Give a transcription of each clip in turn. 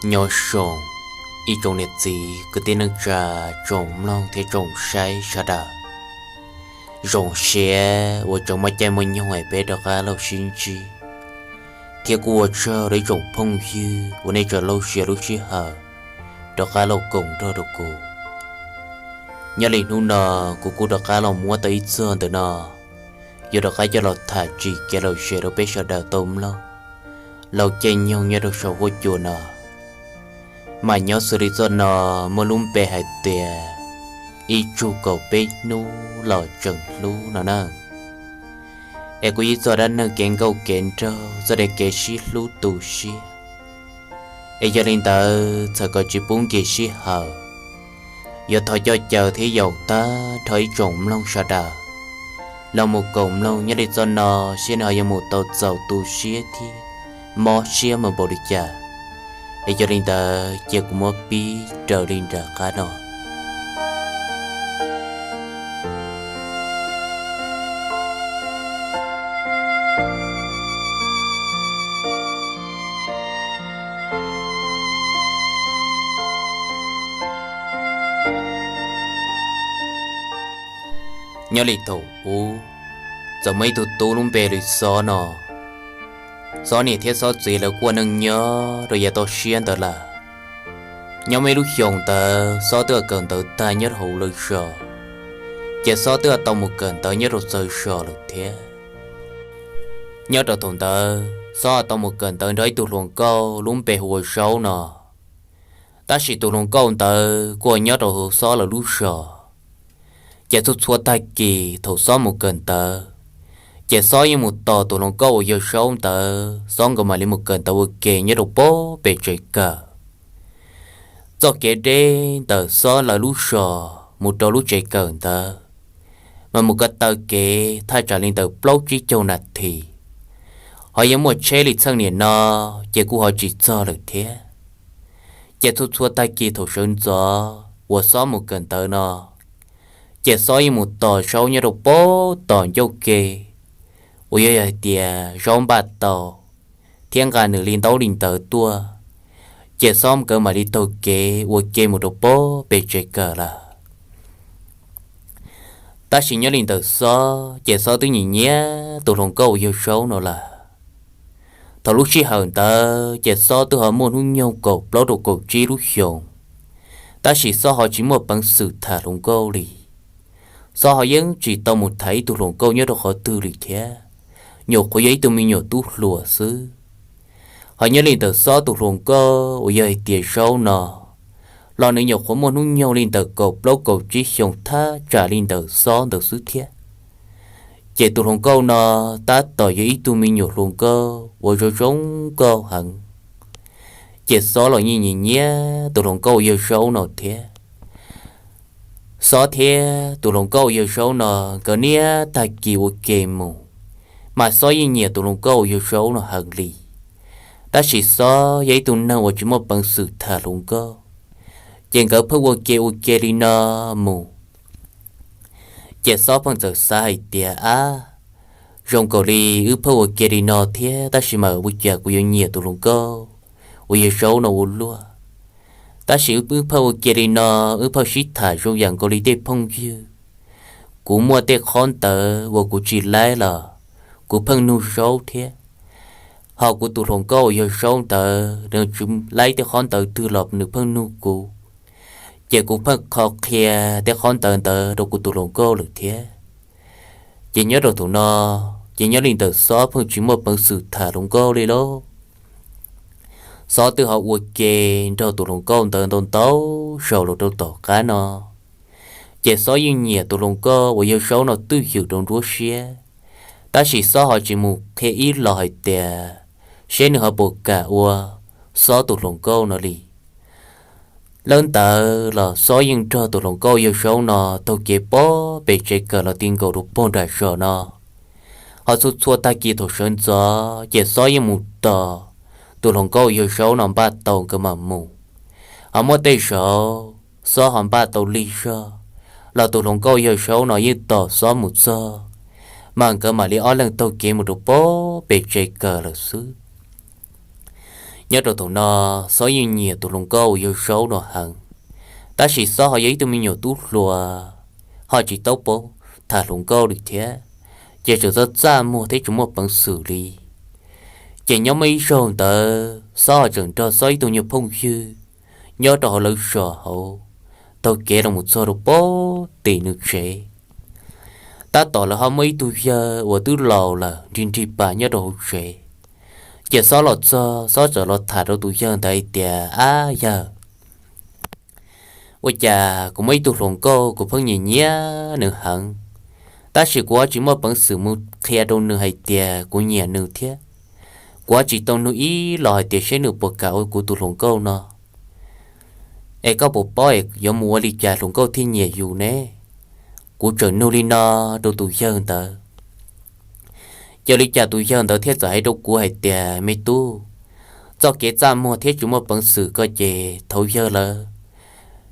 Nyob zoo ib tsoom niam txiv kwv tij neej tsa, tsoom mloog thiab tsoom saib sawv daws. Zoo siab uas tseem muaj caij muaj nyoog es peb rov qab los sib ntsib, thiab kuj ua tsaug rau ib tsoom phooj ywg uas nej tseem lauj siab lub sij hawm rov qab los koom nrog rau kuv. Nyob li hnub no kuv kuj rov qab los muab tau ib txog ntawm no, yuav rov qab coj los tham tsim kev lom zem rau peb sawv daws tau mloog laug caij nyoog nyob rau saum huab cua no. Mas nyob xws li txoj no muaj lub npe hais tias ib tsug kaum peb hnub los tseem hlub no na. Es kuj yog ib txoj dab neeg kev nkauj kev nraug, txoj kev sib hlub tu siab. Es yog li ntawd txhawm kom tsis pub nkim sij hawm, yuav thov coj caw thiab yaum tag nrho ib tsoom mloog sawv daws los mus koom mloog nyob li txoj no, saib nws ho yuav mus tau txaus tu siab thiab mob siab mus npaum li cas. Es yog li ntawd cia kuv muab pib raws li nram qab no. Nyob li thaum ub, txawm muaj ib tug tub lub npe li Xob no. Xob niam thiab Xob txiv lawv kuj ua neej nyob rau yav toj siab ntawd lawm. Nyob muaj ib lub xyoos ntawd Xob twb kawm ntawv tag nyob rau hauv lawv zos, ces Xob twb tau mus kawm ntawv nyob rau txawv zos lawm thiab. Nyob rau thaum ntawd Xob tau mus kawm ntawv nrog ib tug hluas nkauj lub npe hu ua Zaub no. Tab sis tus hluas nkauj ntawd kuj nyob rau hauv Xob lawv lub zos. Ces txhua txhua tag kis thaum Xob mus kawm ntawv, ces Xob yeej mus tos tus hluas nkauj uas yog Zaub ntawd, Xob nkawd mam li mus kawm ntawv ua ke nyob rau pem tsev kawm. Txoj kev deb ntawm Xob lawv lub zos mus rau lub tsev kawm ntawd mas mus ko taw kev thaj tsam li ntawm plaub tsib caug nas this. Ho yog muaj tsheb li txheej niam no ces kuj ho tsis txog lawm thiab. Ces txhua txhua tag kis thaum sawv ntxov uas Xob mus kawm ntawv no, ces Xob yeej mus tos Zaub nyob rau pem tom ncauj ke, uas yog hais tias Zaub npaj tau thiab nqa nws li ntaub li ntawv tuaj, ces Xob nkawd mam li taug kev ua ke mus rau pem tsev kawm lawm. Tab sis nyob li ntawm Xob ces Xob twb nyiam nyiam tus hluas nkauj uas yog Zaub no lawm. Thaum lub sij hawm ntawd ces Xob twb ho muaj hnub nyoog kaum plaub rau kaum tsib lub xyoos, tab sis Xob ho tsis muaj peev xwm tham hluas nkauj li. Xob ho yeej tsis tau mus tham ib tug hluas nkauj nyob rau qhov twg li thiab, nyuam qhuav yog ib tug me nyuam tub hluas xwb. Ho nyob li ntawm Xob tus hluas nkauj uas yog hais tias Zaub no los nws nyuam qhuav muaj hnub nyoog li ntawm kaum plaub kaum tsib xyoos thaj tsam li ntawm Xob ntawd xwb thiab. Ces tus hluas nkauj no tab tom yog ib tug me nyuam hluas nkauj uas zoo zoo nkauj heev. Ces Xob los yeej nyiam nyiam tus hluas nkauj uas yog Zaub no thiab. Xob thiab tus hluas nkauj uas yog Zaub no nkawd niaj tag kis ua ke mus, mas Xob yeej nyiam tus hluas nkauj uas yog Zaub no heev li. Tab sis Xob yog ib tug neeg uas tsis muaj peev xwm tham hluas nkauj, ces nkawd pheej ua ke ua ke li no mus. Ces Xob pheej txawm xav hais tias, ab, zoo nkaus li wb pheej ua ke li no thiab tab sis mas ua cas kuv yuav nyiam tus hluas nkauj uas yog Zaub no ua luaj. Tab sis wb pheej ua ke li no, wb pheej sib tham zoo yam nkaus li tej phooj ywg. Kuv muaj tej qhov ntawd uas kuv tsis laib los kuv pheej nug Zaub thiab. Ho kuv tus hluas nkauj uas yog Zaub ntawd nws tsis laib tej qhov ntawd twg los nws pheej nug kuv, ces kuv pheej kho qhia tej qhov ntawd ntawd rau kuv tus hluas nkauj lawm thiab. Ces nyob rau thaum no, ces nyob li ntawm Xob pheej tsis muaj peev xwm tham hluas nkauj li lauj. Xob twb ho ua ke nrog tus hluas nkauj ntawd ntau ntau zaus los rau tom qab no, ces Xob yeej nyiam tus hluas nkauj uas yog Zaub no twj ywm rau nruab siab. Tab sis Xob ho tsis mus qhia ib los hais tias seb nws ho puas kam ua Xob tus hluas nkauj no li. Lawv ntawd los Xob yeej nrog tus hluas nkauj yawg Zaub no taug kev pem tsev kawm los ti nkaus rau pem nram zos no. Ho txhua txhua tag kis thaum sawv ntxov ces Xob yeej mus tos tus hluas nkauj yawg Zaub no npaj tau nkawd mam mus. Ho muaj tej zaum Xob ho npaj tau lig zog los tus hluas nkauj yawg Zaub no yeej tos Xob mus txog, mas nkawd mam li ob leeg taug kev mus rau pem tsev kawm lawm xwb. Nyob rau thaum no, Xob yeej nyiam tus hluas nkauj uas yog Zaub no heev, tab sis Xob ho yog ib tug me nyuam tub hluas, ho tsis tau paub tham hluas nkauj li thiab, ces tseem txaj txaj muag thiab tsis muaj peev xwm li. Ces nyob muaj ib zaug ntawd Xob ho tseem nrog Xob ib tug nyuag phooj ywg nyob rau hauv lawv zos hauv, taug kev los mus txog rau pem tim nws tsev. Tab tom lawv ho muaj ib tug yawg uas twb laus lawm nrig nrig pas nyob rau hauv tsev. Ces Xob los txog, Xob txawm los tham rau tus yawg ntawd hais tias, Ab yawg, ua cas kuv muaj ib tug hluas nkauj kuv pheej nyiam nyiam nws heev, tab sis kuv ho tsis muaj peev xwm mus qhia rau nws hais tias kuv nyiam nws thiab. Kuv ho tsis tau nug ib los hais tias seb nws puas kam ua kuv tus hluas nkauj no. Es koj puas paub es yuav mus ua li cas hluas nkauj thiaj nyiam yus ne? Kuv txawm nug li no rau tus yawg ntawd. Ces ua li cas tus yawg ntawd thiaj txawm hais rau kuv hais tias, Me tub, txoj kev txaj muag thiab tsis muaj peev xwm ko ces thaum yawg lawv,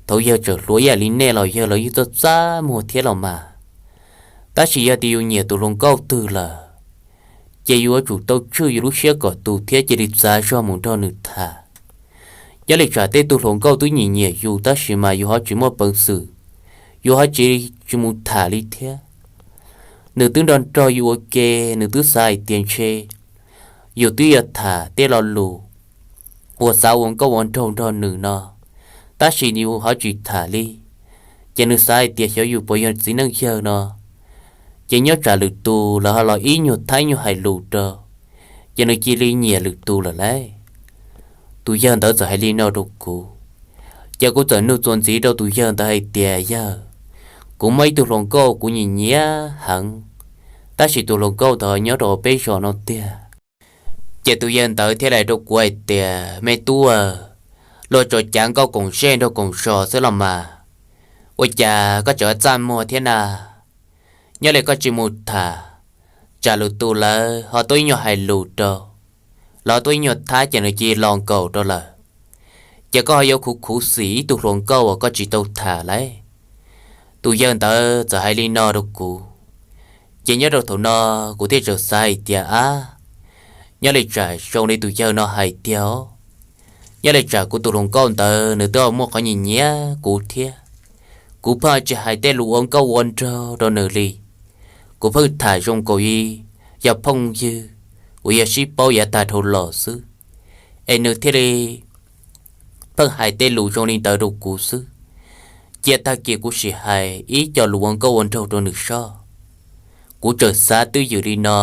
thaum yawg tseem hluas ib yam li nej los yawg lawv yeej txaj txaj muag thiab los mas. Tab sis yog tias yus nyiam tus hluas nkauj twg lawm, ces yus yuav tsum tau tswj yus lub siab kom tus thiab cia li txav zog mus nrog nws tham. Nyob li tsam tej tug hluas nkauj twb nyiam nyiam yus tab sis mas yus ho tsis muaj peev xwm, yus ho tsis, tsis mus tham li thiab. Nws twb nrog nrog yus ua ke, nws twb xav hais tias ntshe yus twb yuav tham tej lo lus uas xav ua nkauj ua nraug nrog nws no, tab sis yus ho tsis tham li, ces nws xav hais tias xyov yus puas yog txiv neej yawg no. Ces nyob tsam lwm tus lawv ho los ib nyuag thaib nyuag hais lus rau, ces nws cia li nyiam lwm tus lawm lauj. Tus yawg ntawd txawm hais li no rau kuv, ces kuv txawm nug txuas ntxiv rau tus yawg ntawd hais tias, Yawg, kuv muaj ib tug hluas nkauj kuv nyiam nyiam heev, tab sis tus hluas nkauj ntawd nyob rau peb zos no tiag. Ces tus yawg ntawd thiaj li hais rau kuv hais tias, Me tub, luag tsuas cav nkauj koom zej nrog koom zos xwb los mas, ua cas koj tseem txaj muag thiab na? Nyob li koj tsis mus tham, tsam lwm tus lawv ho tuaj ib nyuag hais lus rau, los tuaj ib nyuag thaib ces nws cia li los nkaus rau lawm, ces koj ho yuav khuv khuv xim ib tug hluas nkauj uas koj tsis tau tham lauj. Tus yawg ntawd txawm hais li no rau kuv, ces nyob rau thaum no kuv thiaj txawm xav hais tias, Ab, nyob li tsam zoo li tus yawg no hais tiag os. Nyob li tsam kuv tus hluas nkauj ntawd nws twb muaj qhov nyiam nyiam kuv thiab, kuv pheej tsis hais tej lus ua nkauj ua nraug rau nws li. Kuv pheej tham zoo nkaus li yog phooj ywg uas yog sib paub yav tag dhau los xwb, es nws thiaj li pheej hais tej lus zoo li ntawd rau kuv xwb. Cia tag kis kuv sim hais ib co lus ua nkauj ua nraug rau nws soj. Kuv txawm xav twj ywm li no,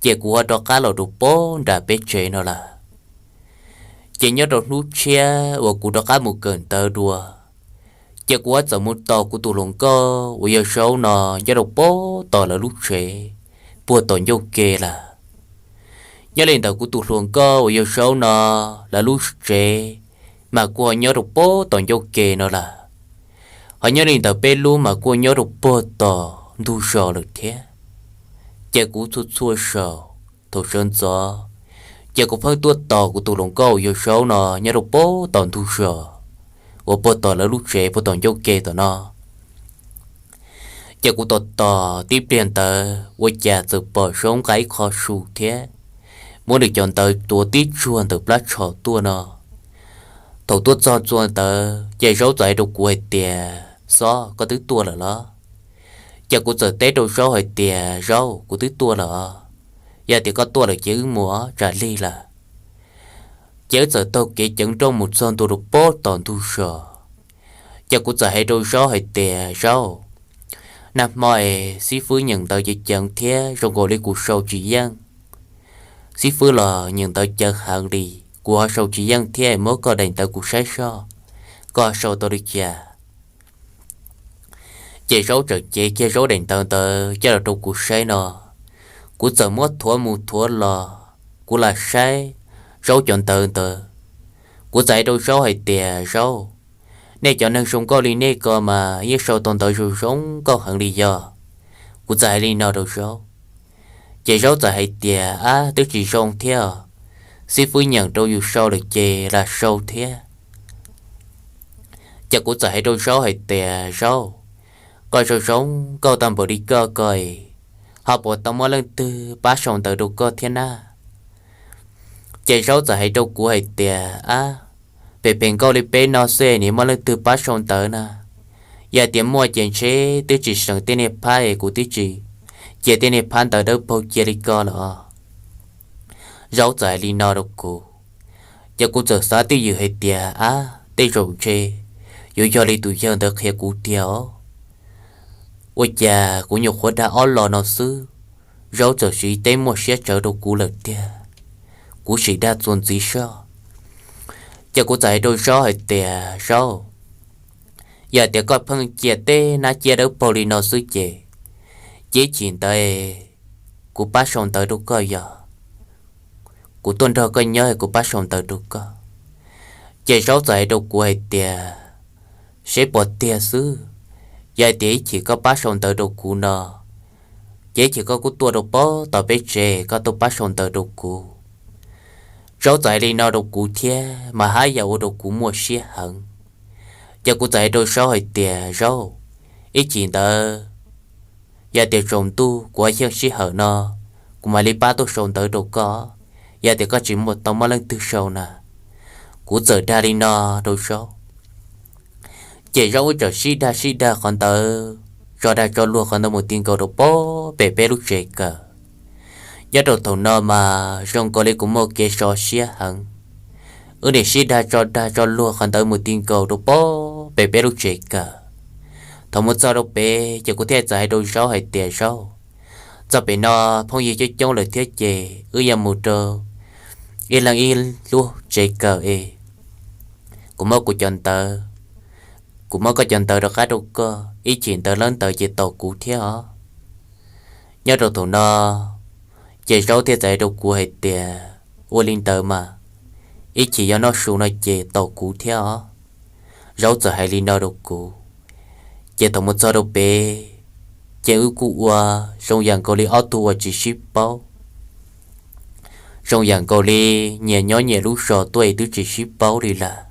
ces kuv ho rov qab los rau pem nram peb tsev no lawm. Ces nyob rau hnub tshiab uas kuv rov qab mus kawm ntawv dua, ces kuv ho txawm mus tos kuv tus hluas nkauj uas yog Zaub no nyob rau pem tom lawv lub tsev puag tom ncauj ke lawm. Nyob li ntawm kuv tus hluas nkauj uas yog Zaub no, lawv lub tsev mas kuj ho nyob rau pem tom ncauj ke no lawm. Ho nyob li ntawm peb lub mas kuj nyob rau puag tom ntug zos lawm thiab. Ces kuv txhua txhua zaus thaum sawv ntxov, ces kuv pheej tuaj tos kuv tus hluas nkauj uas yog Zaub no nyob rau pem tom ntug zos uas puag tom lawv lub tsev puag tom ncauj ke tom no. Ces kuv tos tos tib pliag ntawd ua cas txawm pom Zaub nqa ib qho su thiab muab nws cov ntawv tuav tib tsuag ntawm plab tsho tuaj no. Thaum tuaj txog txua ntawd ces Zaub txawm hais rau kuv hais tias, Xob, koj twb tuaj lawm los? Ces kuv txawm teb rau Zaub hais tias, Zaub, kuv twb tuaj lawm os. Yog tias koj tuaj lawm ces wb mus os, tsam lig lawm. Ces wb txawm taug kev ceev nrooj mus txog ntua rau pem tom ntug zos. Ces kuv txawm hais rau Zaub hais tias, Zaub, nag hmo es xib fwb nyeem ntawv ceev ceev thiab zoo nkaus li kuv sau tsis yeej. Xib fwb los nyeem ntawv ceev heev li, kuv ho sau tsis yeej thiab, muab koj daim ntawv kuv saib soj, koj sau tau li cas? Ces Zaub txawm cev kiag Zaub daim ntawv ntawd coj los rau kuv saib no. Kuv txawm muab thuav mus thuav los, kuv lam saib Zaub cov ntawv ntawd. Kuv txawm hais rau Zaub hais tias, Zaub, nej cov neeg zoo nkauj li nej ko mas yeej sau tau ntawv zoo zoo nkauj heev li yog. Kuv txawm hais li no rau Zaub. Ces Zaub txawm hais tias, Ab, twb tsis zoo thiab os, xib fwb nyeem rau yus sau lawm ces lam sau thiab. Ces kuv txawm hais rau Zaub hais tias, Zaub, koj zoo zoo nkauj tag npaum li koj ko es, ho puas tau muaj leej twg pab sau ntawv rau koj thiab na? Ces Zaub txawm hais rau kuv hais tias, Ab, phem phem nkauj li peb no xwb es nim muaj leej twg pab sau ntawv na? Yog tias muaj ces ntshe twb tsis seem tej niag phab es kuv twb tsis cia tej niag phab ntawv dawb paug cia li ko lawm os. Zaub txawm hais li no rau kuv, ces kuv txawm xav twj ywm hais tias, Ab, tej zaum ntshe yuav yog li tus yawg ntawd qhia kuv tiag os. Ua cas kuv nyuam qhuav dag ob los no xwb, Zaub txawm siv teb muaj siab tsawv rau kuv lawm tiag. Kuv sim dag txuas ntxiv soj, ces kuv txawm hais rau Zaub hais tias, Zaub, yog tias koj pheej cia tej nab ciab dawb paug li no xwb ces, ces ib chim ntawd kuv pab sau ntawv rau koj, yog kuv tuaj nrog koj nyob es kuv pab sau ntawv rau koj. Ces Zaub txawm hais rau kuv hais tias, Seb puas tiag xwb, yog tias ib chim koj pab sau ntawv rau kuv no, ces ib chim koj kuj tuaj rau pem tom peb tsev koj tuaj pab sau ntawv rau kuv. Zaub txawm hais li no rau kuv thiab mas haj yam ua rau kuv muaj siab heev. Ces kuv txawm hais rau Zaub hais tias, Zaub, ib chim ntawd yog tias tsaus ntuj kuv ho xyeej sij hawm no, kuv mam li pab tuaj sau ntawv rau koj, yog tias koj tsis muaj tau muaj leej twg sau na. Kuv txawm dag li no rau Zaub, ces Zaub wb txawm sib dag sib dag qhov ntawd, tso dag tso luag qhov ntawd mus ti nkaus rau pem peb lub tsev kawm. Nyob rau thaum no mas zoo nkaus li kuv muaj kev so siab heev, wb nim sib dag tso dag tso luag qhov ntawd mus ti nkaus rau pem peb lub tsev kawm. Thaum mus txog rau pem ces kuv thiaj txawm hais rau Zaub hais tias, Zaub, txog pem no phooj ywg coob coob lawm thiab ces wb yuav mus rau ib leeg ib lub tsev kawm es kuv muab kuv cov ntawv, kuv muab koj cov ntawv rov qab rau koj, ib chim ntawd lawv ntawd ces tos kuv thiab os. Nyob rau thaum no ces Zaub thiaj txawm hais rau kuv hais tias, Ua li ntawd mas, ib chim yog noj su no ces tos kuv thiab os. Zaub txawm hais li no rau kuv, ces thaum mus txog rau pem, ces wb kuj ua zoo yam nkaus li ob tug uas tsis sib paub, zoo yam nkaus li nyias nyob nyias lub zos tuaj es twb tsis sib paub li lawm.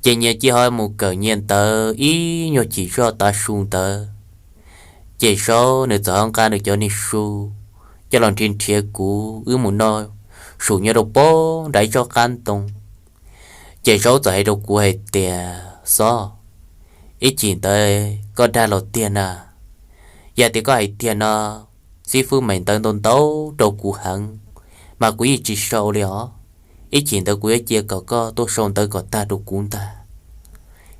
Ces nyias cia ho mus kawm nyias ntawv ib nyuag chim zoj tav su ntawd, ces Zaub nws txawm ho nqa nws cov niag su coj los nrhiav nrhiav kuv wb mus noj su nyob rau pem nram ib tsob qab ntoo. Ces Zaub txawm hais rau kuv hais tias, Xob, ib chim ntawd koj dag los tiag na, yog tias koj hais tiag no, xib fwb meem ntawv ntau ntau rau kuv heev, mas kuv yeej tsis sau li os. Ib chim ntawd kuv yuav cia kom koj tuaj sau ntawv kom tag rau kuv ntag.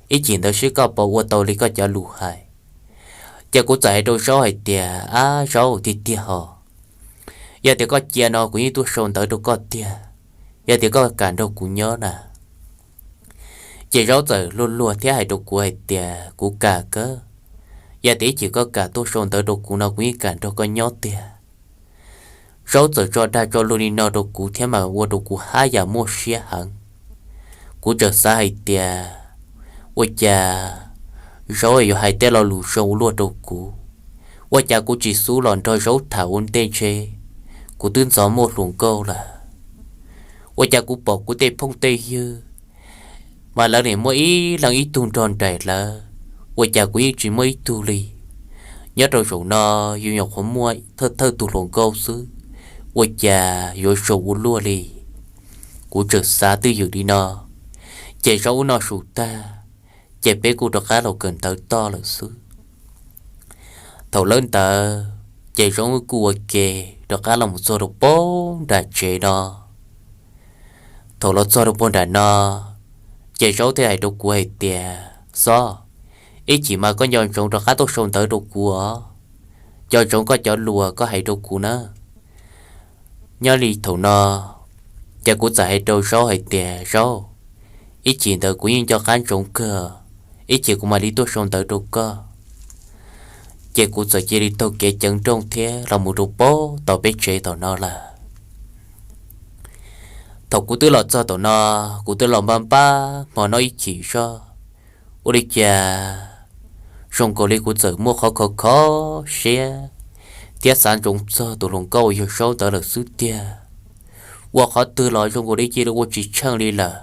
Ib chim ntawd seb koj puas ua tau li koj cov lus hais. Ces kuv txawm hais rau Zaub hais tias, Ab Zaub, tiag tiag hos, yog tias koj cia no kuv yeej tuaj sau ntawv rau koj tiag, yog tias koj kam nrog kuv nyob na. Ces Zaub txawm luag luag thiab hais rau kuv hais tias, Kuv kam kawg, yog tias ib chim koj kam tuaj sau ntawv rau kuv no kuv yeej kam nrog koj nyob tiag. Zaub txawm tso dag tso luag li no rau kuv thiab mas ua rau kuv haj yam muaj siab heev. Kuv txawm xav hais tias, ua cas Zaub yuav hais tej lo lus zoo ua luaj rau kuv? Ua cas kuv tsis xub los nrog Zaub tham ua ntej ntshe kuv twb ntxov muaj hluas nkauj lawm? Ua cas kuv pom kuv tej phooj tej ywg mas lawv nim muaj ib leeg ib tug nrog nraim lawv, ua cas kuv yeej tsis muaj ib tug li? Nyob rau zaum no yus nyuam qhuav muaj thawj thawj tus hluas nkauj xwb, ua cas yuav zoo ua luaj li? Kuv txawm xav twj ywm li no, ces Zaub wb noj su tag, ces peb kuj rov qab los kawm ntawv toj lawm xwb. Thaum lawb ntawd ces Zaub wb kuj ua ke rov qab los mus txog rau pem nram tsev no. Thaum los txog rau pem nram no, ces Zaub thiaj hais rau kuv hais tias, Xob, ib chim mas koj nco ntsoov rov qab tuaj sau ntawv rau kuv os, nco ntsoov koj cov lus koj hais rau kuv na. Nyob li thaum no, ces kuv txawm hais rau Zaub hais tias, Zaub, ib chim ntawd kuv yeej nco qab ntsoov kawg, ib chim kuv mam li tuaj sau ntawv rau koj. Ces kuv txawm cia li taug kev ceev nrooj thiab los mus rau pem tom peb tsev tom no lawm. Thaum kuv twb los txog tom no, kuv twb los npaj npaj hmo no ib chim zog, ua li cas zoo nkaus li kuv txawm muaj qhov kho kho siab thiab xav ntsoov txog tus hluas nkauj uas yog Zaub ntawd lawm xwb tiag. Ua qhov twg los zoo nkaus li cia li ua tsis tsheej li lawm.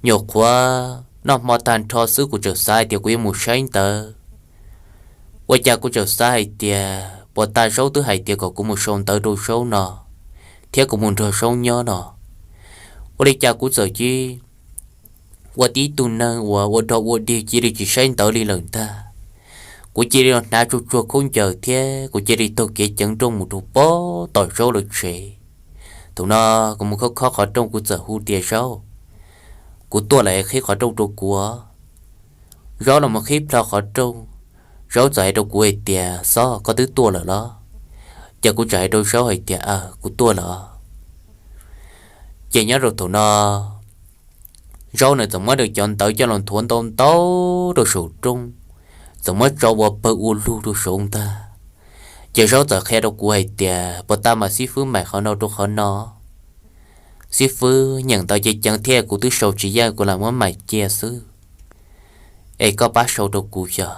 Nyuam qhuav noj hmo tag nrho xwb kuv txawm xav hais tias kuv yuav mus saib ntawv. Ua cas kuv txawm xav hais tias puas tas Zaub twb hais tias kom kuv mus sau ntawv rau Zaub no, thiab kuv mus nrog Zaub nyob no. Ua li cas kuv txawm cia ua tib tug neeg uas ua dog ua dig cia li tsis saib ntawv li lawm ntag. Kuv cia li los hnav tsuag tsuag khaub ncaws thiab kuv cia li taug kev ceev nrooj mus rau pem tom Zaub lawv tsev. Thaum no kuv mus khob khob qhov rooj, kuv txawm hu tias, Zaub, kuv tuaj lawm, qhib qhov rooj rau kuv. Zaub los mus qhib plho qhov rooj, Zaub txawm hais rau kuv hais tias, Xob, koj twb tuaj lawm los? Ces kuv txawm hais rau Zaub hais tias, Aw, kuv tuaj lawm. Ces nyob rau thaum no, Zaub nws txawm muab nws cov ntawv coj los nthuav ntau ntau rau saum rooj, txawm muab tso ua pawg ua lug rau saud ntag. Ces Zaub txawm qhia rau kuv hais tias, Puas tas mas xib fwb maim qhov no rau qhov no? Xib fwb, nyeem ntawv ceev ceev thiab, kuv twb sau tsis yeej, kuv lam muab maim cia xwb. Es koj pab sau rau kuv xyov.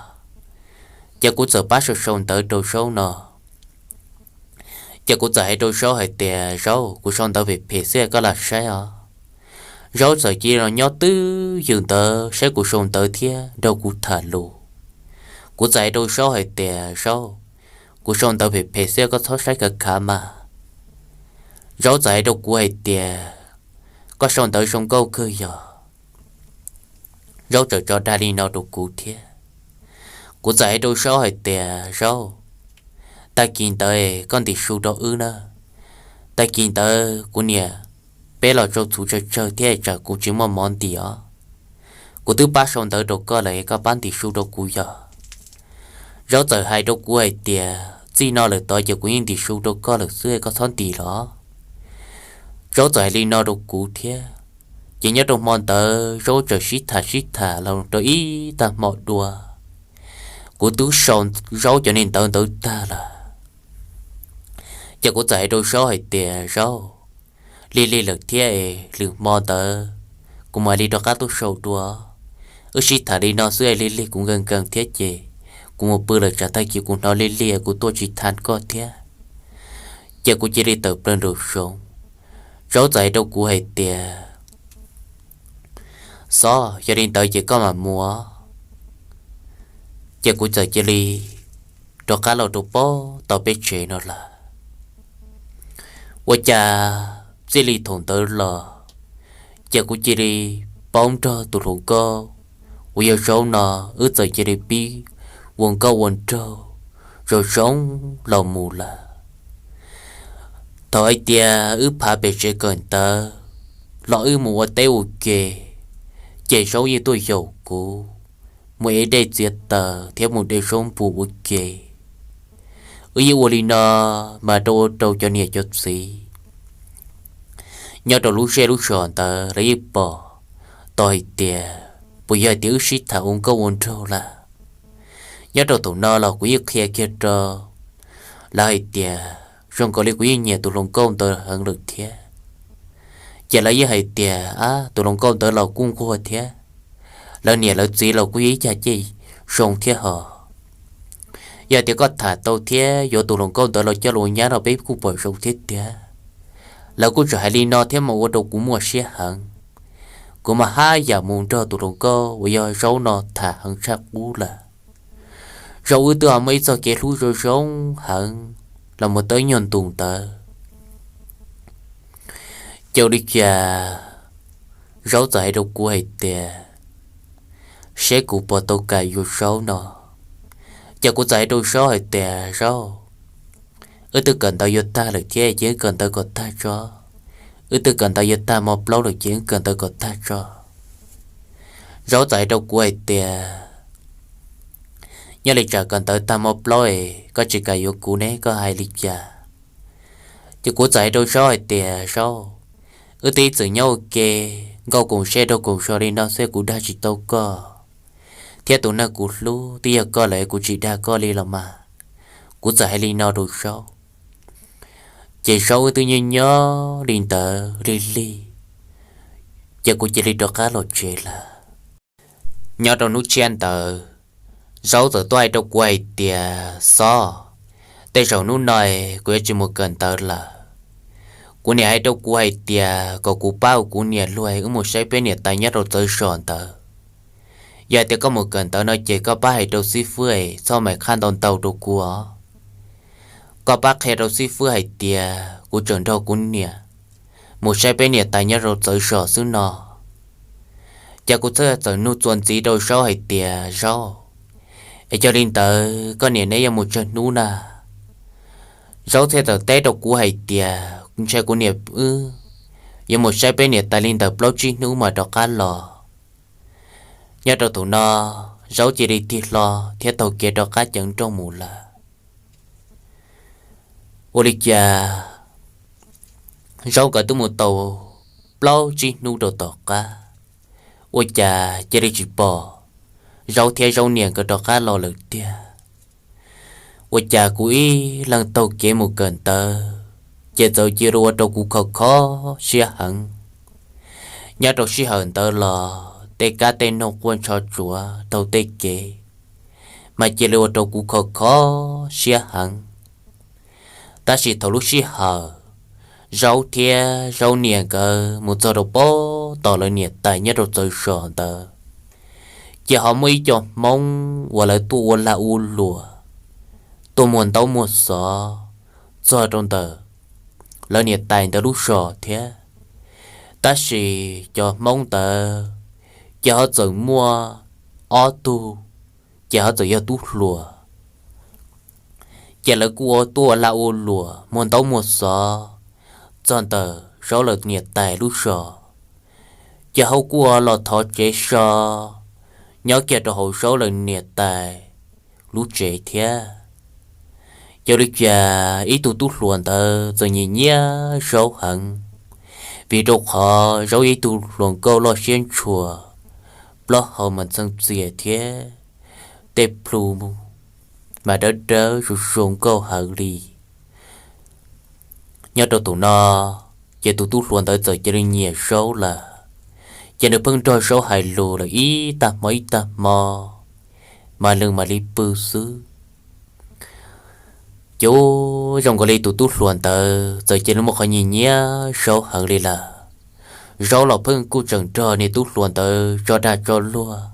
Ces kuv txawm pab sau sau ntawv rau Zaub no. Ces kuv txawm hais rau Zaub hais tias, Zaub, kuv sau ntawv phem phem xwb, koj lam saib os. Zaub txawm cia li los nyob twj ywm ntawd saib kuv sau ntawv thiab nrog kuv tham lus. Kuv txawm hais rau Zaub hais tias, Zaub, kuv sau ntawv phem phem xwb, koj txhob saib khav khav mas. Zaub txawm hais rau kuv hais tias, Koj sau ntawv zoo nkauj kawg yog. Zaub txawm tso dag li no rau kuv thiab. Kuv txawm hais rau Zaub hais tias, Zaub, tag kis ntawd koj ntim su rau wb na. Tag kis ntawd kuv niam peb los tsau txhuv tsawg tsawg thiab, tsam kuv tsis muaj mov ntim os. Kuv twb pab sau ntawv rau koj lawm, koj pab ntim su rau kuv yog. Zaub txawm hais rau kuv hais tias, Txij no lawm tod ces kuv yeej ntim su rau koj lawm xwb, koj txhob ntim los. Zaub txawm hais li no rau kuv thiab. Ces nyob rau hmo ntawd Zaub txawm sib tham sib tham los rau ib tag hmo dua. Kuv twb sau Zaub cov niag ntawv ntawd tag lawm. Ces kuv txawm hais rau Zaub hais tias, Zaub, lig lig lawm thiab es lwm hmo ntawd kuv mam li rov qab tuaj sau dua. Wb sib tham li no xwb es lig lig kuv nkees nkees thiab ces kuv mus pw lawm, tsam tag kis kuv hnov lig lig kuv tuaj tsis thaj koj thiab. Ces kuv cia li tawm plaws nraum zoov. Zaub txawm hais rau kuv hais tias, Xob, yog li ntawd ces koj mam mus. Ces kuv txawm cia li rov qab los rau pem tau peb tsev no lawm. Ua cas txij li thaum ntawd los, ces kuv cia li paub nrog tus hluas nkauj uas yog Zaub no, wb txawm cia li pib ua nkauj ua nraug zoo zoo los mus lawm. Thaum hais tias wb phav pem tsev kawm ntawv los wb mus ua teb ua ke, ces Zaub yeej tuaj yaum kuv mus ev dej txiav taws thiab mus de zaub npua ua ke. Wb yeej ua li no mas rau ua rau cov niam cov txiv nyob rau lub zej lub zos ntawd lawv yeej pom tau hais tias puas yog hais tias wb sib tham ua nkauj ua nraug lawm. Nyob rau thaum no los kuv yeej qhia kiag rau lawv hais tias zoo nkaus li kuv yeej nyiam tus hluas nkauj ntawd heev lawm thiab. Ces lawv yeej hais tias, Ab, tus hluas nkauj ntawd los kuj nquag thiab, lawv niam lawv txiv los kuj yog ib cag cej zoo thiab hos. Yog tias koj tham tau thiab yuav tus hluas nkauj ntawd los coj los ua nyab los peb kuj pom zoo thiab tiag. Lawv kuj tseem hais li no thiab mas ua rau kuv muaj siab heev. Kuv mas haj yam mus nrog tus hluas nkauj uas yog Zaub no tham heev tshaj qub lawm. Zaub wb twb ho muaj ib txoj kev hlub zoo zoo heev los mus tau ib nyuag ntus ntawd. Ces ua li cas Zaub txawm hais rau kuv hais tias, seb kuv puas tau kam yuav Zaub no. Ces kuv txawm hais rau Zaub hais tias, Zaub, wb twb kawm ntawv yuav tag lawm thiab ces wb kawm ntawv kom tag tso. Wb twb kawm ntawv yuav tag hmo plaub lawm ces wb kawm ntawv kom tag tso. Zaub txawm hais rau kuv hais tias, nyob li tsam kawm ntawv tag hmo plaub es koj tsis kam yuav kuv ne, koj hais li cas? Ces kuv txawm hais rau Zaub hais tias, Zaub, wb twb ib txwm nyob ua ke, nkauj koom zej nraug koom zos li no xwb, kuv dag tsis tau koj, thiab tus neeg kuv hlub twb yog koj lawm, kuv tsis dag koj li los mas. Kuv txawm hais li no rau Zaub. Ces Zaub wb twb nyob nyob li ntawd lig lig, ces kuv cia li rov qab los tsev lawm. Nyob rau hnub tshiab ntawd, Zaub txawm tuaj hais rau kuv hais tias, Xob, tej zaum hnub no kuv yuav tsis mus kawm ntawv lawm. Kuv niam hais rau kuv hais tias kom kuv pab ua kuv niam luag wb mus saib peb niam tais nyob rau txawv zos ntawd. Yog tias koj mus kawm ntawv no ces koj pab hais rau xib fwb es txhob maim qhaj ntau ntau rau kuv os. Koj pab qhia rau xib fwb hais tias kuv tseem nrog kuv niam mus saib peb niam tais nyob rau txawv zos xwb no. Ces kuv txawm nug txuas ntxiv rau Zaub hais tias, Zaub, es yog li ntawd koj niam neb yuav mus tsawg hnub na? Zaub thiaj txawm teb rau kuv hais tias, Ntshai kuv niam wb yuav mus saib peb niam tais li ntawm plaub tsib hnub mas rov qab los. Nyob rau thaum no, Zaub cia li tig hlo thiab taug kev rov qab ceev nrooj mus lawm. Ua li cas Zaub nkawd twb mus tau plaub tsib hnub rau tom qab, ua cas cia li tsis pom Zaub thiab Zaub niam nkawd rov qab los lawm tiag. Ua cas kuv ib leeg taug kev mus kawm ntawv, ces txawm cia li ua rau kuv kho kho siab heev. Nyob rau sij hawm ntawd los tej kab tej noog quaj ntsho tsuav taug tej kev, mas cia li ua rau kuv kho kho siab heev. Tab sis thaum lub sij hawm Zaub thiab Zaub niam nkawd mus txog rau pem tom lawv niam tais nyob rau txawv zos ntawd, ces ho muaj ib co Hmoob uas lawv tuaj ua lag ua luam, tuaj muag ntaub muag xov txog rau ntawm lawv niam tais ntawd lub zos thiab. Tab sis cov Hmoob ntawd ces ho txawm muaj ob tug, ces ho txawm yog tub hluas. Ces lawv kuj ua tuaj ua lag ua luam muag ntaub muag xov txog ntawm Zaub lawv niam tais lub zos, ces ho kuj ua los thov tsev so nyob kiag rau hauv Zaub lawv niam tais lub tsev thiab. Ces ua li cas ib tug tub hluas ntawd txawm nyiam nyiam Zaub heev, vim rau qhov Zaub yog ib tug hluas nkauj loj siab ntshua, plaub hau mas ntxhee txias thiab tej plhu mas dawb dawb zoo zoo nkauj heev li. Nyob rau thaum no, ces tus tub hluas ntawd txawm cia li nyiam Zaub lawm, ces nws pheej nrog Zaub hais lus lawm ib tag hmo ib tag hmo, mas nws mam li pw xwb. Ces zoo nkaus li tus tub hluas ntawd txawm cia li muaj qhov nyiam nyiam Zaub heev li lawm. Zaub los pheej kuj tseem nrog niag tub hluas ntawd tso dag tso luag.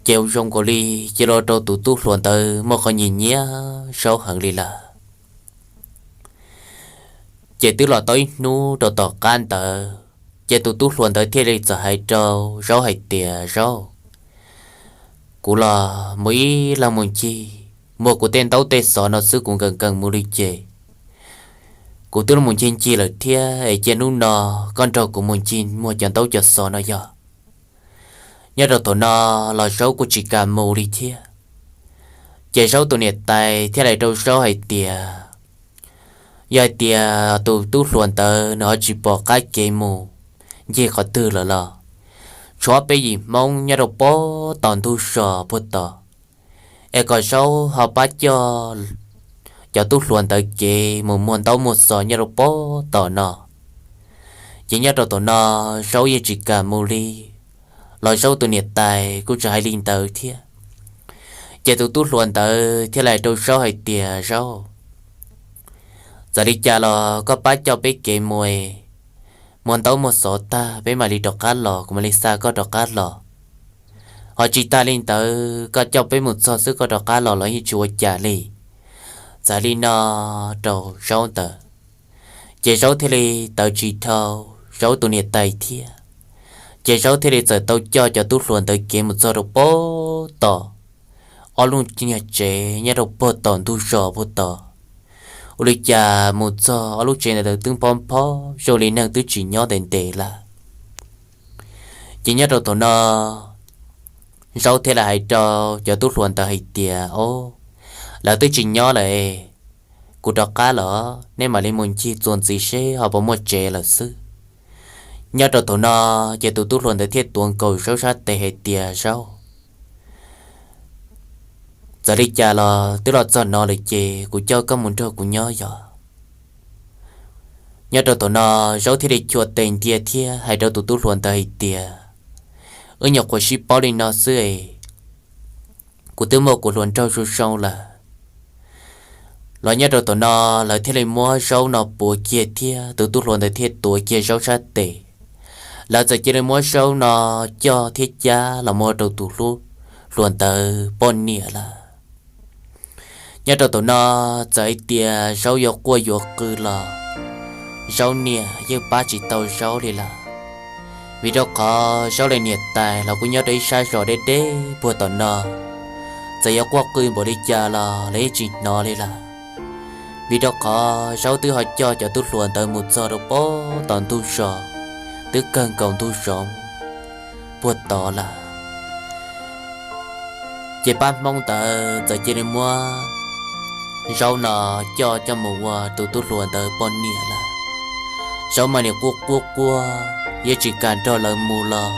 Ces zoo nkaus li cia li ua rau tus tub hluas ntawd muaj qhov nyiam nyiam Zaub heev li lawm. Ces twb los tau ib hnub rau tom qab ntawd, ces tus tub hluas ntawd thiaj li txawm hais rau Zaub hais tias, Zaub, kuv los mus ib leeg mus ncig muag kuv tej ntaub tej xov no xwb, kuv nkees nkees mus li ces kuv twb los mus ncig ncig lawm thiab, es cia hnub no koj nrog kuv mus ncig muag cov ntaub cov xov no yog. Nyob rau thaum no los Zaub kuj tsis kam mus li thiab. Ces Zaub tus niam tais thiaj li hais rau Zaub hais tias, yog hais tias tus tub hluas ntawd nws ho tsis pom qab kev mus ncig qhov twg lawm los, tshuav peb yim Hmoob nyob rau pem tom ntug zos puag tom, es kom Zaub ho pab coj cov tub hluas ntawd kev mus muag ntaub muag xov nyob rau pem tom no. Ces nyob rau thaum no Zaub yeej tsis kam mus li, los Zaub tus niam tais kuj tseem hais li ntawd thiab. Ces tus tub hluas ntawd thiaj li hais rau Zaub hais tias, Zaub, txawm li cas los koj pab coj peb kev mus es, muag ntaub muag xov tag peb mam li rov qab los, kuv mam li xa koj rov qab los. Ho tsis tas li ntawd, koj coj peb mus txog xwb koj rov qab los los yeej tsis ua cas li. Txawm li no rau Zaub ntawd, ces Zaub thiaj li tawv tsis dhau Zaub tus niam tais thiab. Ces Zaub thiaj li txawm tau coj cov tub hluas ntawd kev mus txog rau pem tom ob lub niag tsev nyob rau puag tom ntug zos puag tom. Ua li cas mus txog ob lub tsev ntawd twb phob phob zoo li neeg twb tsis nyob ntev ntev lawm. Ces nyob rau thaum no, Zaub thiaj li hais rau cov tub hluas ntawd hais tias, Ob, lawv twb tsis nyob lawm, kuv rov qab los, nej mam li mus ncig txuas ntxiv seb ho puas muaj tsev lawm xwb. Nyob rau thaum no, ces tus tub hluas ntawd thiaj tuav nkaus Zaub sab tes hais tias, Zaub, txawm li cas los twb los txog no lawm ces kuv coj koj mus nrog kuv nyob yog. Nyob rau thaum no, Zaub thiaj li chua tes ntia thiab hais rau tus tub hluas ntawd hais tias, Wb nyuam qhuav sib paub li no xwb es, kuv twb muaj kuv hluas nraug zoo zoo lawm. Los nyob rau thaum no, lawv thiaj li muab Zaub no puav kiag thiab tus tub hluas ntawd thiaj tuav kiag Zaub sab tes. Lawv txawm cia li muab Zaub no coj thiab cab los mus rau tus hluas ntawd poj niam lawm. Nyob rau thaum no, txawm hais tias Zaub yuav quaj yuav qw los Zaub niam yeej pab tsis tau Zaub li lawm, vim rau qhov Zaub li niam tais los kuj nyob rau ib sab zos deb deb puag tom no. Txawm yuav quaj qw npaum li cas los lawv yeej tsis hnov li lawm, vim rau qhov Zaub twb ho coj cov tub hluas ntawd mus txog rau pem tom ntug zos, twb kawg nkaus ntug zos puag tod lawm. Ces pab Hmoob ntawd txawm cia li muab Zaub no coj coj mus ua tus tub hluas ntawd poj niam lawm. Zaub mas nim quaj quaj quaj yeej tsis kam nrog lawv mus los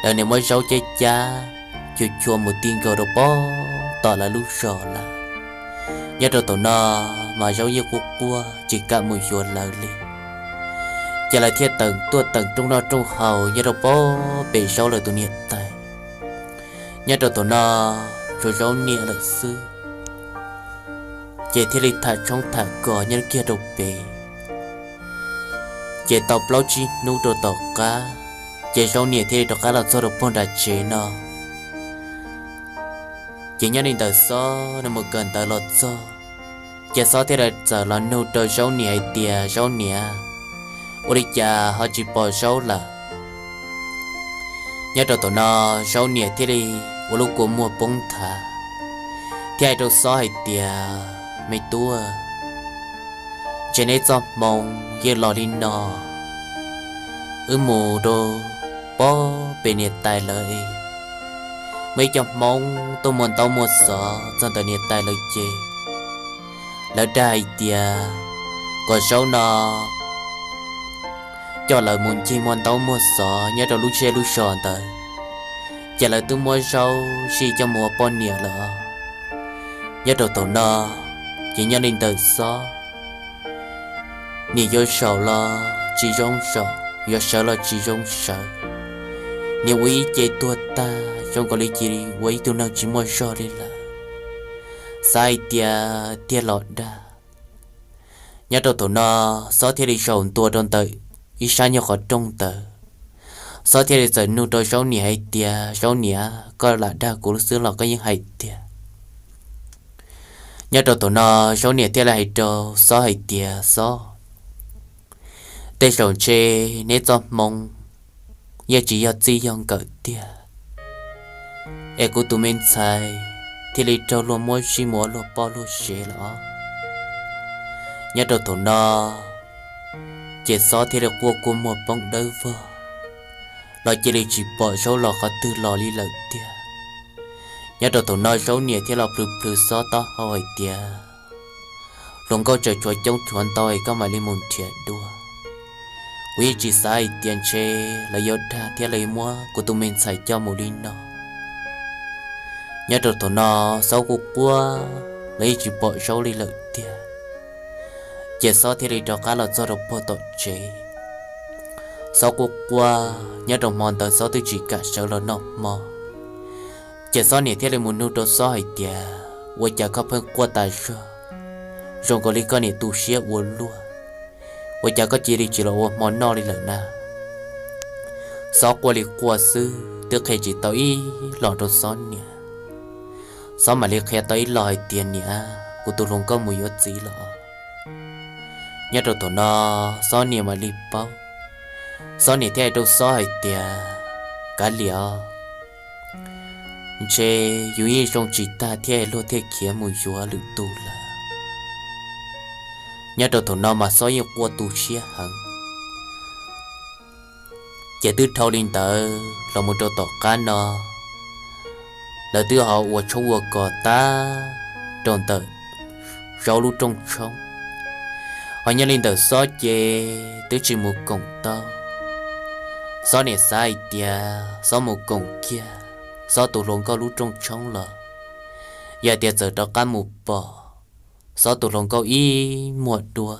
lawv nim muab Zaub cab cab chua chua mus ti nkaus rau pem tom lawv lub zos lawm. Nyob rau thaum no mas Zaub yeej quaj quaj tsis kam mus yuav lawv li. Ces lawv thiaj tawm tuaj tawm rooj noj rooj haus nyob rau pem Zaub lawv tus niam tais. Nyob rau thaum no, tsuas Zaub niam lawm xwb, ces thiaj li tham tshoob tham kos nyob kiag rau pem. Ces tau plaub tsib hnub rau tom qab, ces Zaub niam thiaj li rov qab los txog rau pem nram tsev no. Ces nyob li ntawm Xob nws mus kawm ntawv los txog, ces Xob thiaj li txawm los nug rau Zaub niam hais tias, Zaub niam, ua li cas ho tsis pom Zaub lawm? Nyob rau thaum no, Zaub niam thiaj li ua lub kua muag poob nthav, thiaj hais rau Xob hais tias, Me tub, ntshe neb txoj hmoo yeej los li no, wb mus rau pem niam tais lawv es muaj ib co Hmoob tuaj muag ntaub muag xov txog ntawm niam tais lawv ces lawv dag hais tias kom Zaub no coj lawv mus ncig muag ntaub muag xov nyob rau lub zej lub zos ntawd, ces lawv twb muab Zaub zij coj mus ua poj niam lawm. Nyob rau thaum no, ces nyob li ntawm Xob, nim yuav zaum los tsis zoo zaum, yuav sawv los tsis zoo sawv, nim ua ib ce tuag tag zoo nkaus li cia li ua ib tug neeg tsis muaj zog li lawm, xav hais tias tiag los dag. Nyob rau thaum no, Xob thiaj li zaum ntua rau ntawm ib sab nyuag qhov rooj ntawd. Xob thiaj li txawm nug rau Zaub niam hais tias, Zaub niam, koj lam dag kuv lub xwb los koj yeej hais tiag? Nyob rau thaum no, Zaub niam thiaj li hais rau Xob hais tias, Xob, tej zaum ntshe neb txoj hmoo yeej tsis yog txij yog nkawm tiag, es kuv tus me ntxhais thiaj li raug luag muab zij mus ua luag poj luag sev lawm os. Nyob rau thaum no, ces Xob thiaj li quaj kua muag poob dawb vog, los cia li tsis pom Zaub los qhov twg los li lawm tiag. Nyob rau thaum no Zaub niam thiaj los plhws plhws Xob taub hau hais tias, Hluas nkauj tseem tshuav coob tshuav ntau es koj mam li mus nrhiav dua. Kuv yeej tsis xav hais tias ntshe lawv yuav dag thiab lawv yuav muab kuv tus me ntxhais coj mus li no. Nyob rau thaum no Xob kuj quaj, lawv yeej tsis pom Zaub li lawm tiag. Ces Xob thiaj li rov qab los txog rau puag tom tsev. Xob quaj quaj, nyob rau hmo ntawd Xob twb tsis kam sawv los noj hmo. Ces Xob niam thiaj li mus nug rau Xob hais tias, Ua cas koj pheej quaj tas zog, zoo nkaus li koj niam tu siab ua luaj? Ua cas koj cia li tsis los ua hmo noj li lawm na? Xob quaj li quaj xwb twb qhia tsis tau ib los rau Xob niam. Xob mam li qhia tau ib los hais tias, Niam, kuv tus hluas nkauj mus yuav txiv lawm. Nyob rau thaum no Xob niam mam li paub. Xob niam thiaj hais rau Xob hais tias, Kav liam os, ntshe yus yeej zoo tsis tag thiab luag thiaj khiav mus yuav lwm tus lawm. Nyob rau thaum no mas Xob yeej quaj tu siab heev. Ces twb dhau li ntawd los mus rau tom qab no, lawv twb ho ua tshoob ua kos tag rau ntawm Zaub lub rooj tshoob. Ho nyob li ntawm Xob ces twb tsis mus koom tau. Xob niam xav hais tias Xob mus koom kiag Xob tus hluas nkauj lub rooj tshoob los, yog tias txawm rov qab mus pom Xob tus hluas nkauj ib muag dua,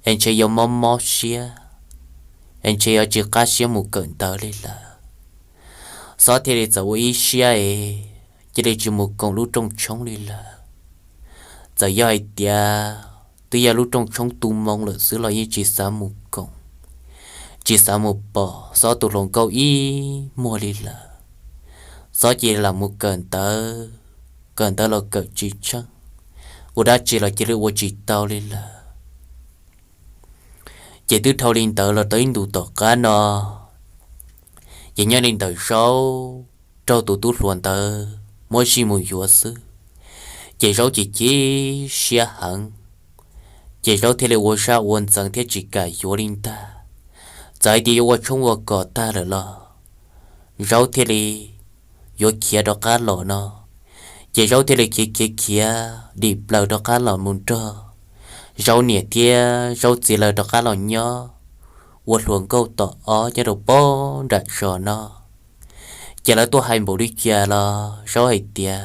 es ntshe yuav mob mob siab, es ntshe yuav tsis qab siab mus kawm ntawv li lawm. Xob thiaj li txawm ua ib siab es cia li tsis mus koom lub rooj tshoob li lawm. Txawm yog hais tias twb yog lub rooj tshoob tu moo lawm xwb los yeej tsis xav mus koom, tsis xav mus pom Xob tus hluas nkauj ib muag li lawm. Xob cia li lam mus kawm ntawv, kawm ntawv los kawm tsis tsheej, ua dab tsi los cia li ua tsis tau li lawm. Ces twb dhau li ntawd los tau ib ntus tom qab no, ces nyob li ntawm Zaub raug tus tub hluas ntawd muab zij mus yuav xwb, ces Zaub chim chim siab heev, ces Zaub thiaj li ua sab ua ntxeev thiab tsis kam yuav li ntag. Txawm hais tias yuav ua tshoob ua kos tag lawm los Zaub thiaj li yuav khiav rov qab los no, ces Zaub thiaj li khiav khiav khiav dim plaws rov qab los mus nrog Zaub niam thiab Zaub txiv lawv rov qab los nyob ua hluas nkauj tom ob nyob rau pob nram zos no. Ces lawv tuaj hais npaum li cas los Zaub hais tias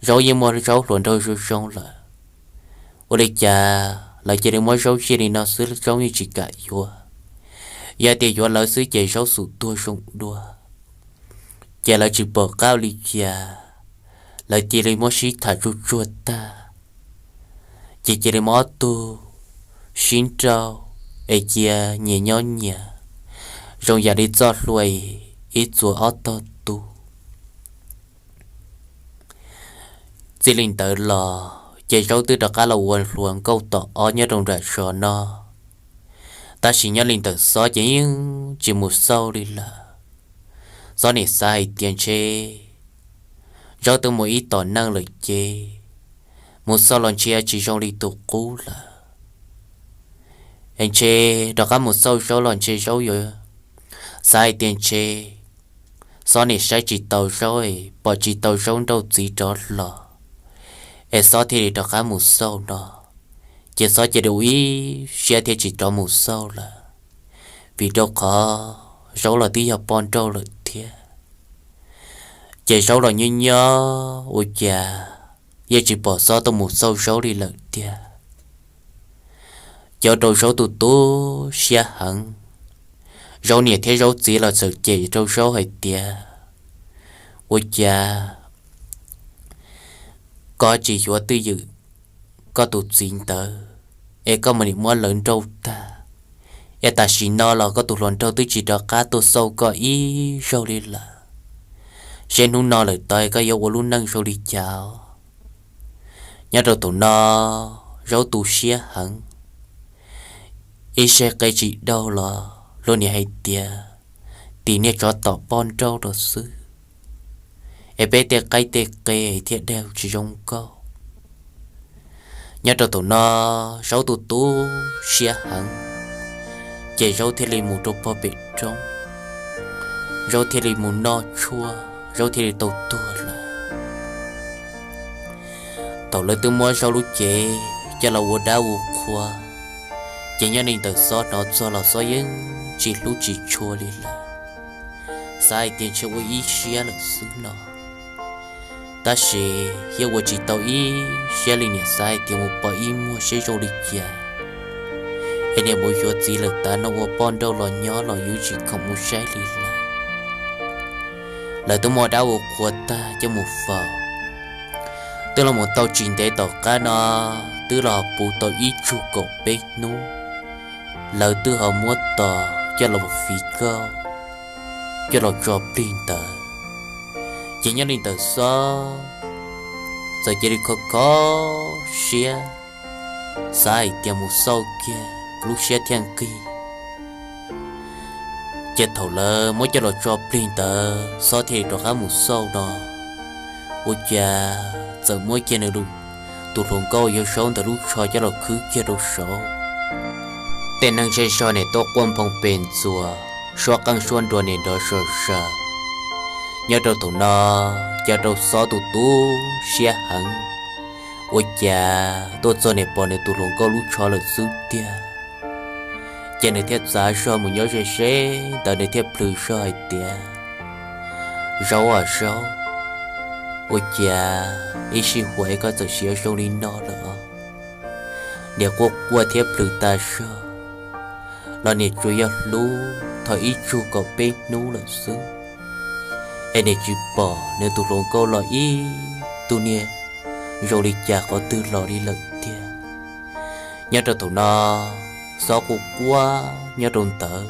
Zaub yeej muaj Zaub hluas nraug zoo zoo lawm, ua li cas lawv cia li muab Zaub zij li no xwb Zaub yeej tsis kam yuav. Yog tias yuav lawv xwb ces Zaub xum tuag zoo dua. Ces lawv tsis pom qab ua li cas, lawv cia li muab sib tham tsuj tsuag tag, ces cia li muab ob tug sib nrauj es cia nyias nyob nyias, zoo yam li txoj hlua ib txuas ob tog tug. Txij li ntawd los ces Zaub twb rov qab los ua hluas nkauj tom ob nyob rau nram zos no, tab sis nyob li ntawm Xob ces yeej tsis mus xauj li lawm. Xob nim xav hais tias ntshe Zaub twb mus ib tom neej lawm ces mus xauj los ntshe tsis zoo li tus qub lawm. Es ntshe rov qab mus xauj Zaub los ntshe Zaub yuav, xav hais tias ntshe Xob nim saib tsis tau Zaub es pom tsis tau Zaub nrauj txiv rov los, es Xob thiaj li rov qab mus xauj no. Ces Xob cia li ua ib siab thiaj tsis rov mus xauj lawm, vim rau qhov Zaub los twb yog poj nrauj lawm thiab. Ces Zaub los nyob nyob ua cas yeej tsis pom Xob tuaj mus xauj Zaub li lawm tiag. Ces ua rau Zaub tu tu siab heev. Zaub niam thiab Zaub txiv los txawm cem rau Zaub hais tias, ua cas koj tsis yuav twj ywm koj tus txiv ntawd, es koj mus nim muab lawv nrauj tag, es tam sim no los koj tus hluas nraug twb tsis rov qab tuaj xauj koj ib zaug li lawm. Seb hnub no lawm tod koj yuav ua lub neej zoo li cas os? Nyob rau thaum no Zaub tu siab heev, ib seg qe tsis daug los luag nim hais tias tim niag tsov tom poj nrauj rau xwb, es peb tej qaib tej qe thiaj daug tsis zoo nkauj. Nyob rau thaum no Zaub tu tu siab heev, ces Zaub thiaj li mus rau pog pem roob, Zaub thiaj li mus noj tshuaj, Zaub thiaj li tau tuag lawm. Thaum lawv twb muab Zaub lub cev coj los ua dab ua qhua, ces nyob li ntawm Xob hnov txog los Xob yeej tsis hlub tsis tshua li lawm, xav hais tias ntshe ua ib siab lawm xwb no. Tab sis yeej ua tsis tau ib siab li, niam xav hais tias mus pom ib muag seb zoo li cas, es niam mus yuav txiv lawm tas no ua poj nrauj los nyob los yuav tsis khoom mus saib li lawm. Lawv twb muab dab ua qhua tag coj mus faus, twb los mus tau tsis ntev tom qab no, twb los puv tau ib tsug kaum peb hnub, lawv twb ho muab tos coj los fiv kauj, coj los tso plig ntawd. Ces nyob li ntawm Xob txawm cia li kho kho siab, xav hais tias mus xauj kiag lub siab thiaj nqig. Ces thaum lawv muab coj los tso plig ntawd Xob thiaj li rov qab mus xauj no, ua cas txawm muab kiag nws tus hluas nkauj yog Zaub ntawd lub tsho coj los khwb kiag rau saud. Tej neeg zej zog nim tuaj quaj nphoo pes ntxuas, suab qeej suab nruas nim nrov sawv sawv. Nyob rau thaum no, cas rau Xob tu tu siab heev, ua cas tuaj txog nim pom nws tus hluas nkauj lub tsho lawm xwb tiag. Ces nws thiaj txav zog mus nyob ze ze ntawd, nws thiaj plhws zog hais tias, Zaub aw Zaub, ua cas ib sij huam es koj txawm siav zoo li no lawm os? Niam quaj quaj thiab plhws tas zog los niam tsuas yog hlub thaum ib tsug kaum peb hnub lawm xwb, es niam tsis pom nws tus hluas nkauj los ib tug niag zoo li cas qhov twg los li lawm tiag. Nyob rau thaum no, Xob quaj quaj nyob rau ntawd,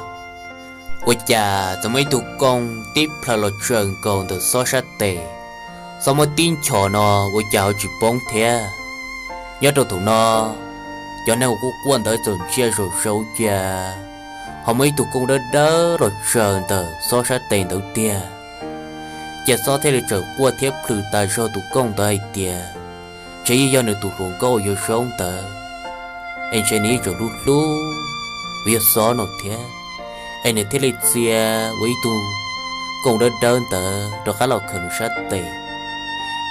ua cas txawm muaj ib tug kooj tib plhaw los tsaws nkaus ntawm Xob sab tes. Xob muab tib nchos no ua cas ho tsis poob thiab. Nyob rau thaum no, cov neeg uas quaj quaj ntawd txawm ntsia zom zaws cia, ho muaj ib tug kooj dawb dawb los tsaws ntawm Xob sab tes ntawd tiag. Ces Xob thiaj li txawm quaj thiab plhws tas zog tus kooj ntawd hais tias, ntshe yeej yog nws tus hluas nkauj uas yog Zaub ntawd, es ntshe nws yeej tseem hlub hlub uas yog Xob no thiab, es nws thiaj li txia ua ib tug kooj dawb dawb ntawd rov qab los khawm nws sab tes.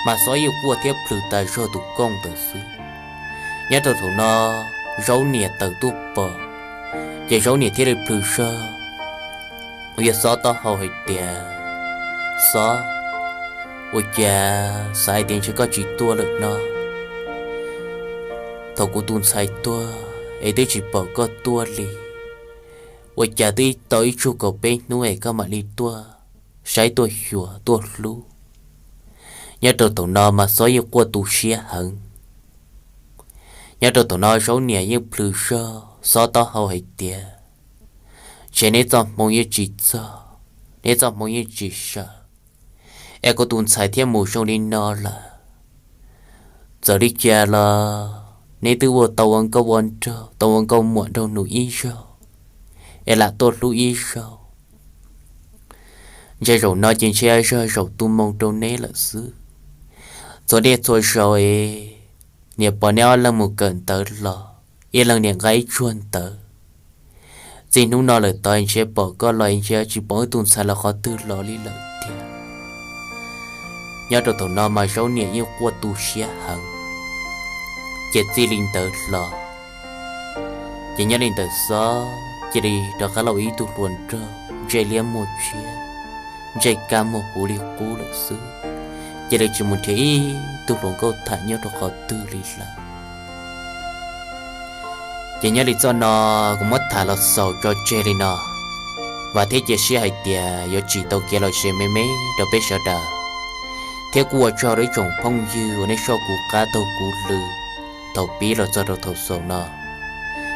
Mas Xob yeej quaj thiab plhws tas zog tus kooj ntawd xwb. Nyob rau thaum no, Zaub niam tawm tuaj pom, ces Zaub niam thiaj li plhws zog uas yog Xob taub hau hais tias, Xob, ua cas xav hais tias ntshe koj tsis tuaj lawm no? Thaum kuv tus ntxhais tuag es twb tsis pom koj tuaj li, ua cas twb tau ib tsug kaum peb hnub es koj mam li tuaj saib tuaj xyuas tuaj hlub? Nyob rau thaum no mas Xob yeej quaj tu siab heev. Nyob rau thaum no Zaub niam yeej plhws zog Xob taub hau hais tias, ntshe neb txoj hmoo yeej tsis txog, neb txoj hmoo yeej tsis sawv, es kuv tus ntxhais thiaj mus zoo li no lawm. Txawm li cas los neb twb ua tau ua nkauj ua nraug, tau ua nkauj muam nraug nus ib zaug, es lam tuaj hlub ib zaug. Ntshe zaum no ces ntshe zog zaum tu moo rau neb lawm xwb. Txhua niaj txhua zaus es niam pom neb ob leeg mus kawm ntawv los ib leeg niam nqa ib tsuag ntawv. Txij hnub no lawm tod ntshe pom koj los ntshe tsis pom wb tus ntxhais los qhov twg los li lawm tiag. Nyob rau thaum no mas Zaub niam yeej quaj tu siab heev. Ces txij li ntawd los, ces nyob li ntawm Xob cia li rov qab los ua ib tug hluas nraug ntsej liab muag tshiab, ntsej kab muag huv li qub lawm xwb. Cia li tsis mus nrhiav ib tug hluas nkauj tham nyob rau qhov twg li lawm. Ces nyob li zaj no kuv muab tham los xaus tso tseg li no. Vam thiab cia siab hais tias yuav tsim tau kev lom zem me me rau peb sawv daws, thiab kuj ua tsaug rau ib tsoom phooj ywg uas nej soj kuv qab taug kuv lw thaum pib los txog rau thaum xaus no.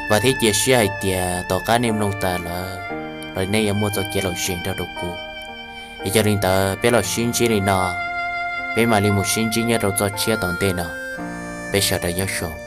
Vam thiab cia siab hais tias tom qab nej mloog tas lawm los nej yuav muaj txoj kev lom zem nrog rau kuv. Es yog li ntawd peb los sib ntsib li no, peb mam li mus sib ntsib nyob rau zaj tshiab tom ntej no. Peb sawv daws nyob zoo.